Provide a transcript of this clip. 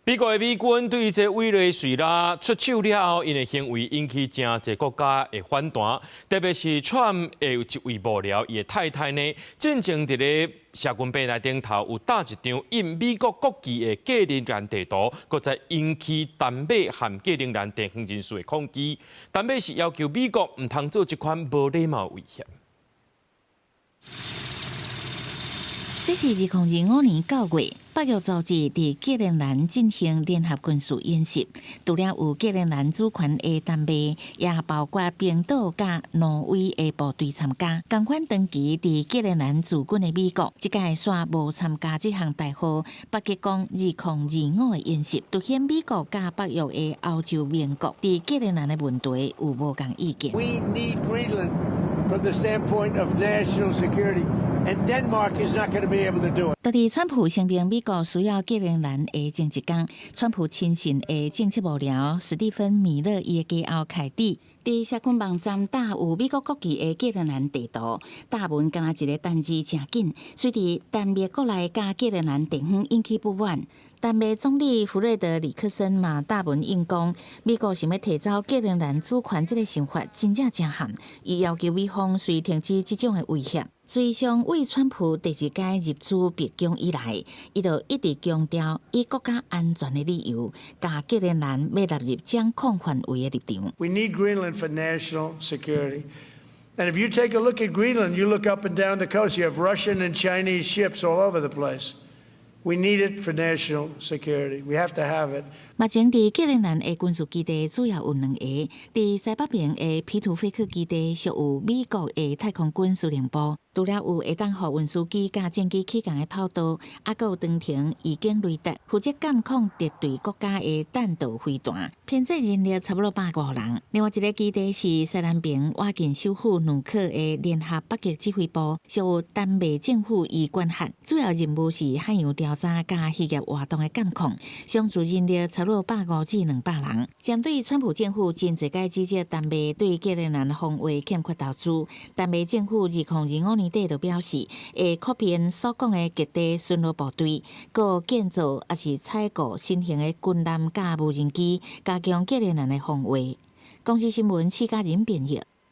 美國的美軍對這委內瑞拉出手了後，𪜶的行為引起誠濟國家的反彈，特別是川普的一位幕僚，伊的太太呢，進前佇咧社群平台頂頭有貼一張印美國國旗的格陵蘭地圖，閣再引起丹麥和格陵蘭地方人士的抗議。丹麥是要求美國毋通做這款無禮貌威脅。這是2025年9月，北約組織佇格陵蘭進行聯合軍事演習，除了有格陵蘭主權的丹麥，也包括冰島佮挪威的部隊參加。仝款長期佇格陵蘭駐軍的美國，這屆煞無參加這項代號北極光2025的演習，凸顯美國佮北約的歐洲盟國佇格陵蘭的問題有無仝意見。 We need Greenland from the standpoint of national security, and Denmark is not going to be able to do it. 佇川普聲明美國需要格陵蘭的前一工，川普親信的政策幕僚史蒂芬米勒伊的家後凱蒂，佇社群網站貼有美國國旗的格陵蘭地圖，貼文敢若一个單字誠緊，隨佇丹麥國內佮格陵蘭地方引起不滿。丹麥總理弗瑞德里克森嘛貼文應講，美國想欲提走格陵蘭主權這个想法真正誠悍，伊要求美方隨停止這種的威脅。事實上，對川普第二屆入主白宮以來，伊就一直強調以國家安全的理由，共格陵蘭欲納入掌控範圍的立場。 We need Greenland for national security. And if you take a look at Greenland, you look up and down the coast, you have Russian and Chinese ships all over the place. We need it for national security. We have to have it. 目前佇格陵蘭的軍事基地主要有兩個，佇西北邊的皮圖菲克基地屬有美國的太空軍司令部，除了有會當予運輸機佮戰機起降的跑道，猶閣有長程預警雷達，負責監控敵對國家的彈道飛彈，編制人力差不多150人。另外一個基地是西南邊倚近首府努克的聯合北極指揮部，屬有丹麥政府伊管轄，主要任務是海洋調查佮漁業活動的監控，常駐人力差不多150至200人。針對川普政府真濟擺指責丹麥對格陵蘭防衛欠缺投資，丹麥政府2025年底就表示，會擴編所講的極地巡邏部隊，閣建造抑是採購新型的軍艦佮無人機，加強格陵蘭的防衛。公視新聞，施嘉仁編譯。